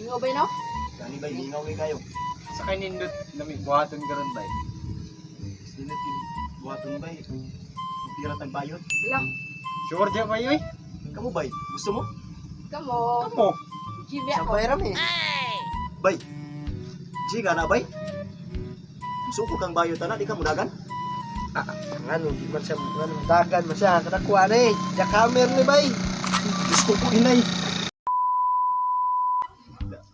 Lingaw ba no? Gani bay, lingaw kay kayo. Sa kay nindot nami buhaton karon bay. Sinod yung buhaton bay. Pira tag bayot. Wala. Sure di ba yoy? Kamu bay, gusto mo? Kamo. Kamo. Jibi ako. Sabay rami. Bay. G ka na bay. Musuko kang bayot ana, di ka mudagan. Ngano, di man siya, ngano, dagan man siya. Kadakuha na eh. Jackhammer ni bay. Gusto ko inay.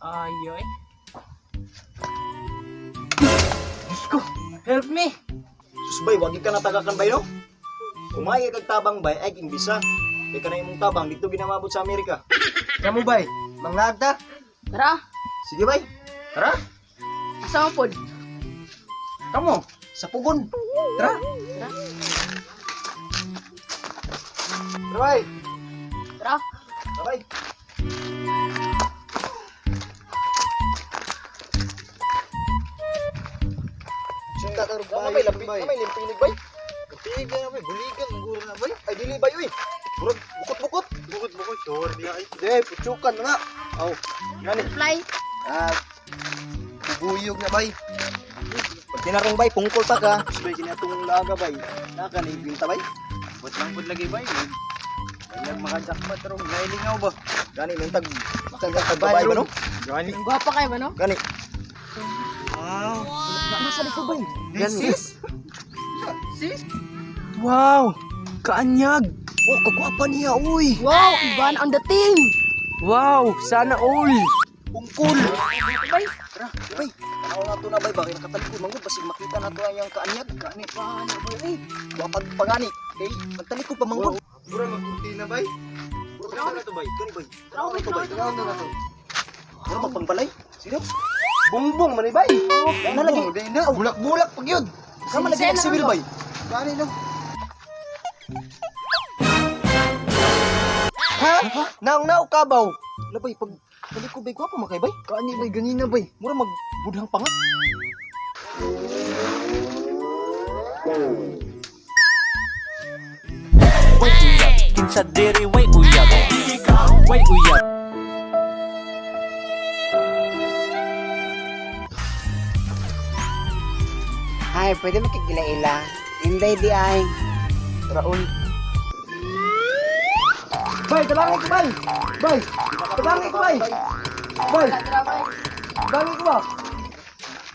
Ayoy. Diyos ko, help me. Sus bay, wag ka natagakan bay no? Umay kag tabang bay ay imbisa. Kay kana imong tabang dito ginamabot sa Amerika. Kamu bay, manglagta. Tara. Sige bay, Tara, Asa man pod? kamo. sa pugon. Tara. Tara. Tara bay. Tara. Tara, bay. Sinta ka Ano bay, lampi, bay, limpinig bay. Lampinig na bay, buligan, guro na bay. Ay dili bay uy. Murag bukot-bukot. Bukod-bukod, sure di ay. Hindi, putsukan na nga. Aw, Gani. Fly. ah, bubuyog na bay. Pag tinarong bay, pungkol ta ka. Sus bay kinatong laga bay. Naka ni binta bay. Bot lang pud lagi bay. Wala makajakpat ro, nailingaw ba? Gani mintag makagag babae ba no? Gani. Ang gwapa kayo ba no? Gani. Wow. Nasa dito bay. Sis? Sis? Wow! Kaanyag! Oh, kagwapa niya uy. Wow, Ivan on the team. Wow! Sana all! Pungkol. Bay. Tara, bay. Tanaw na to na bay, bakit nakatalikod manggod basig makita na to ang iyang kaanyag. Gani pa na bay. Eh, wapag pagani. Kay magtalikod pa manggod. Bura, magkunti na bay. Tanaw na to bay. Gani bay. Tara, bay, tara, Tanaw na to. Mura magpangbalay. Sino? Bongbong man eh, bay. Na lagi. Di na, bulak-bulak pag yun. Kama lagi Sinisena nagsibil ba? bay. Gani no. Ha? Naong nao kabaw. Labay pag talikod bay gwapa man kay bay. Kaani bay ganina bay. Mura magbudhang pangat. Way uyab, kinsa diri way uyab. Way uyab. Ay, pwede makigila-ila. Inday di ay. Raul. Bay, tabangin ko bay. Bay, tabangin ko bay. Bay, Tara, bay. tabangin ko ba?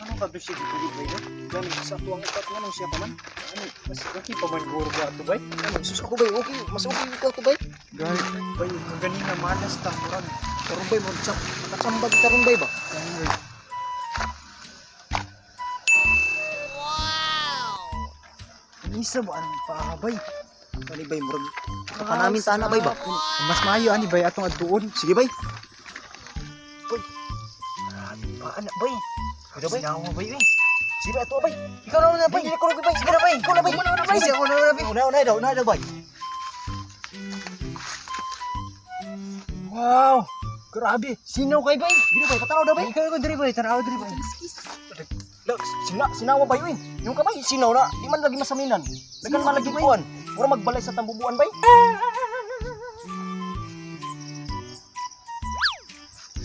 Ano ka to siya gitulig bay no? Gani sa tuwang upat nganong siya pa man? Ano? Mas okay pa man guro ba ato bay? Ano sus ako bay okay, mas okay ikaw to bay. Gani bay kaganina malas ta murag. Karon bay mo sa nakasambag karon bay ba? Gani bay. Wow! Isa ba ang pahabay? Gani bay murag panamin tana bay ba? Mas maayo ani bay atong adtuon. Sige bay. Paana bay? Ano bay? Sinawa bay eh. Sige bay ato bay. Ikaw na una bay. Dili ko bay. Sige na bay. Ikaw na bay. Sige, ako na una bay. Una una daw, una daw bay. Wow! Grabe! Sinaw kay bay! Gini bay, patanaw daw bay. Ikaw ko diri bay, tanaw diri bay. Sina sinawa bay uy. Yung kamay sinaw na, di man lagi masaminan. Dagan man lagi kuan. Mura magbalay sa tambubuan bay.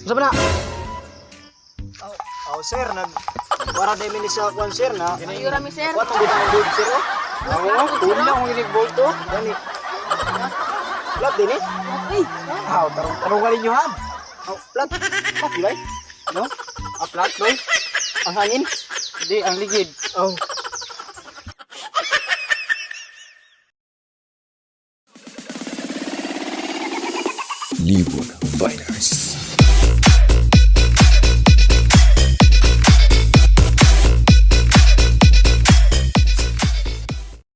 Unsa ba na? Oh, sir, nag para day mi sa kuan sir na. Ayo rami sir. Kuan mo ang boat sir oh. Oo, tulo akong inigbolto. Gani. Plat din eh. Uy, Aw, tarong tarong ka ninyo ha. Oh, plat. Plat di bay? No? A plat boy. Ang hangin. Di ang ligid. Oh. Libon Viners.